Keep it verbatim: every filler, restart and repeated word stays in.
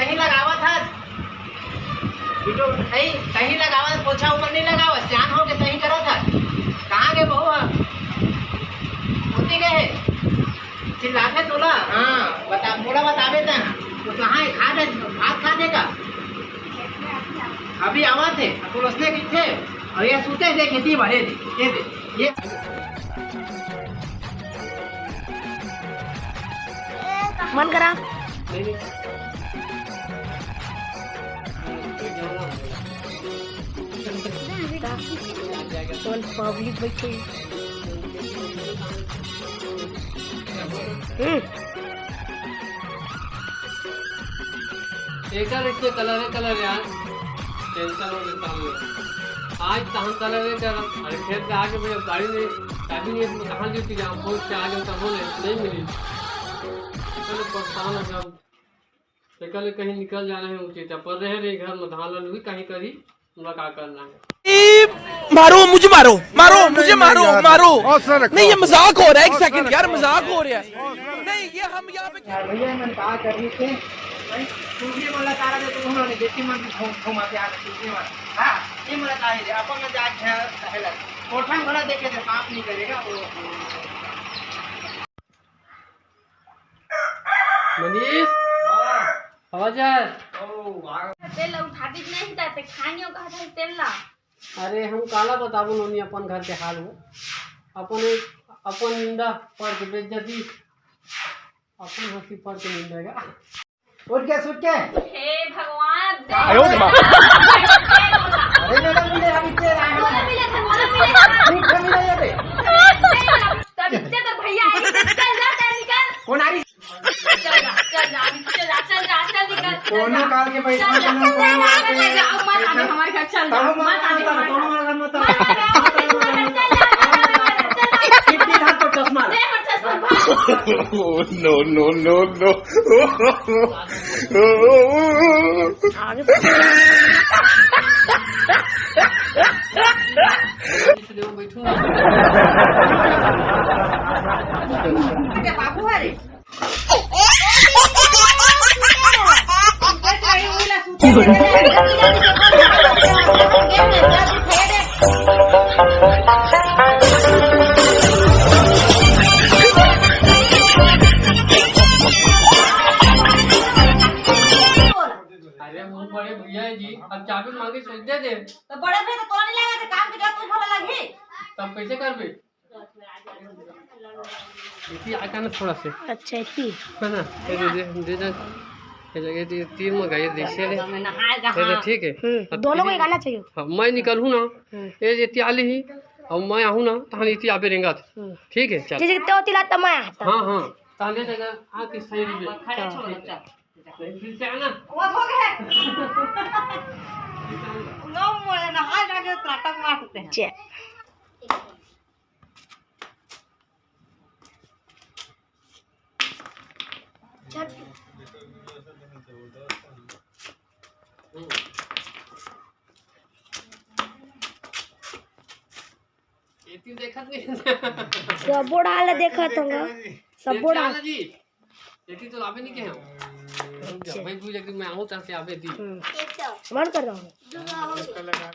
कहीं लगावत हस? वीडियो नहीं, कहीं लगावत, पोछा ऊपर नहीं लगावत, सियान हो के कहीं करत हस। कहाँ के बहू ह? होती गए है। चिल्लाथे तोला, हाँ, बता, मोला बताबे त। तो कहाँ है? खा दे, भात खा देगा। अभी आवत है, तो उसने किथे? और ये सुते दे, खेती भरे दे, ये दे, ये। मन करा। कौन पब्लिक बैठे है? हम्म। एकर एक कलर है, कलर यार, टेंशन हो लेता हूँ। आज तहन कलर है कर, अरे खेत में आके भैया गाड़ी नहीं, चाबी नहीं है, तो कहाँ ड्यूटी जाऊँ? फोन से आगे तब बोले, नहीं मिली। चलो परेशान हो जाओ। एकर ले कहीं निकल जाना है उचित है, पर रहे रही घर में धान लन भी कहीं करी, हमरा का करना है। ए, मारो, मुझे मारो, मारो, नहीं, मुझे नहीं, मारो, यार, मारो। हौसला रखो, नहीं, ये हौसला। मजाक हो रहा है, एक हौसला सेकंड यार, रखो। मजाक हो रहा है। हौसला रखो। नहीं, ये हम यहाँ पे यार भैया, मन का कर रही थे? भाई, तुझे मन लगा रहा था, तो उन्होंने देखी मन घूम, घुमा के आ रहे, तुझे मन। हाँ, ये मन लगा रहे थे, अपन में जाके है, पहला कोठा में बड़ा देखे थे, सांप नहीं करेगा, वो। मनीष, हाँ। आवाज आए? ओ, आ। तेल ला उठा दीजिए, नहीं जाते, खाइयो कहा था तेल ला। अरे, हम काला बताबो नोनी अपन घर के हाल हो। अपन, अपन निंदा पर के बेइज्जती, अपन हंसी पर के निंदा का। उठ के, सुट के। हे भगवान, आयो रे माँ। अरे, मैडम, मिले, अभी तेल आए हैं। बोला मिले थे, बोला मिले थे। ठीक है, मिले ये दे। तब इज्जत भैया आएगी, चल जा, चल निकल। कौन आ रही? चल जा, चल जा, अभी चल जा, चल जा, चल निकल, चल कोनो जा। काल के बैठा चल जा, कोनो चल जा, काल के चल जा, अब मत आवे बैठा। हमारे घर, चल जा, तब मत मत आवे आवे, हमारे तब घर। मत आवे, मत आवे, मत आवे, चल जा, चल जा, चल जा। कितनी धार पर चश्मा? ले हमारे चश्मा, भाग। Oh, no, no, no, no। आगे इसलिए वो बैठूंगा। बाबू है रे। अरे वो बड़े भैया है जी, अब चाबी मांगे सोच दे दे। तो बड़े भैया तो तोला नहीं लगा, तो काम के जा तू भला लगी। तब कैसे करबे? इसी आटा ना थोड़ा से। अच्छा, इतनी? है ना? ये दे, दे, दे दे। ये जगह ये तीन में गए, देखिए ले। ये तो ठीक है। हम्म, अब दोनों को तीन एक आना चाहिए। हाँ, मैं निकलूँ ना, हम्म। ये जे त्याली ही, अब मैं आहूँ ना, तहन इति आबे रेंगत। हम्म। ठीक है, चल। जैसे कि तो तिला तमा आता। हाँ, हाँ। तहन ये जगह, हाँ, किस साइड में? खड़े छोड़, चल। फिर से आना। वो हो गया। लो, मोरे ना, हाथ आगे त्राटक मारते हैं। चल। एती देखत नहीं। सबो डाल देखत होगा। सबो डाल। जी। एती तो आबे नहीं के हम। अच्छा। भाई, पूछ एक दिन मैं आऊँ, तब से आबे दी। हम्म। मन कर रहा हूँ।